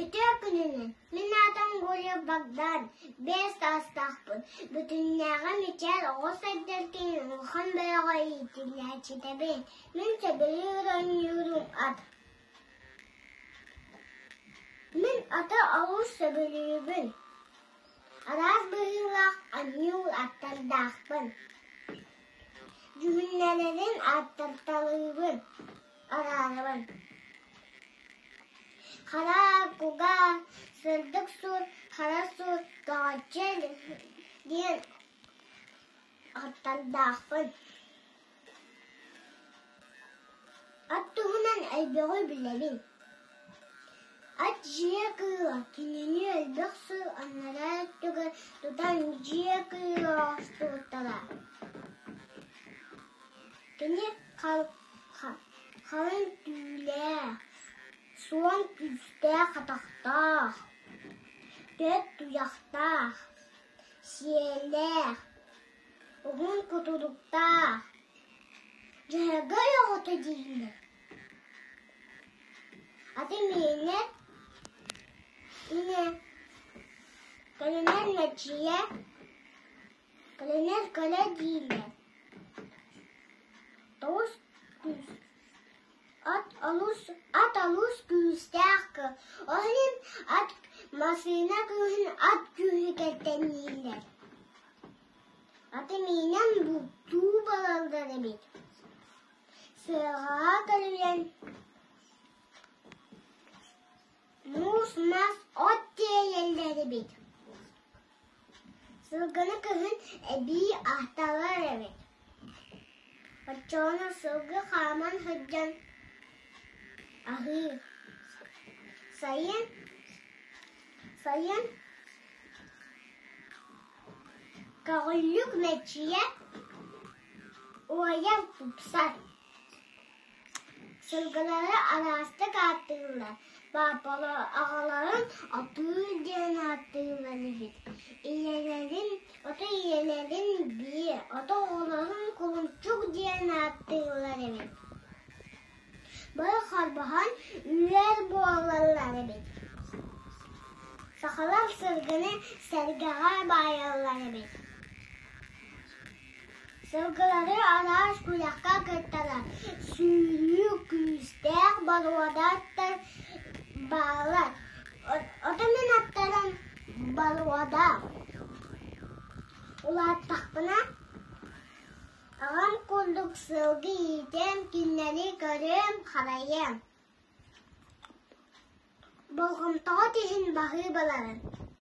Үтүө күнүнэн! Мин аатым Гурьев Богдан, 5 саастаахпын. Бүтүннээҕи Мичээр оҕо сайдар киин улахан бөлөҕө иитиллээччитэбин. Мин сөбүлүүр оонньуурум ат. Мин аты олус сөбүлүүбүн. Араас быһыылаах оонньуур аттардаахпын. Дьүһүннэнэрин аттарталыыбын, араарабын. Хара куга, сырдык сур, хара сур, көҕөччө диэн аттардаахпын. Ат туһунан элбэҕи билэбин. Ат дьиэ кыыла, кинини элбэх сыл анараа өттүгэр тутан дьиэ кыыла оҥостубуттара. Кини халыҥ түүлээх, суон күүстээх атахтаах, түөрт туйахтаах, сиэллээх, уһун кутуруктаах, дьөһөгөй оҕото дииллэр. Аты миэнэ инэ көлөнөр мэччийэ көлөнөр көлө дииллэр. Тоҕус күүс Ат олус ат олус күүстээх ол иһин ат массыына күүһүн ат күүһүгэр тэҥнииллэр. Аты миинэн бултуу бараллар эбит. Сыаҕаҕа көлүйэн муус мас от тиэйэллэр эбит. Сылгыны кыһын эбии аһаталлар эбит. Оччоҕуна сылгы хааман сылдьан аһыыр. Сайын сайын көҕүллүк мэччийэ уойан тупсар. Сылгылары араастык ааттыыллар, паапалар аҕаларын атыыр диэн ааттыыллар эбит, ийэлэрин ото ийэлэрин биэ, ото оҕолорун кулунчук диэн ааттыыллар эбит. Бары холбоһон үөр буолаллар эбит. Сахалар сылгыны сэргэҕэ баайаллар эбит. Сылгылары араас күрэххэ кытталлар, сүүрүү күүстээх боруода аттар бааллар. Ото мин аттарым боруода. Улааттахпына аҕам курдук сылгы иитиэм, кинилэри көрүөм-харайыам. Болҕомтоҕут иһин баһыыбаларын.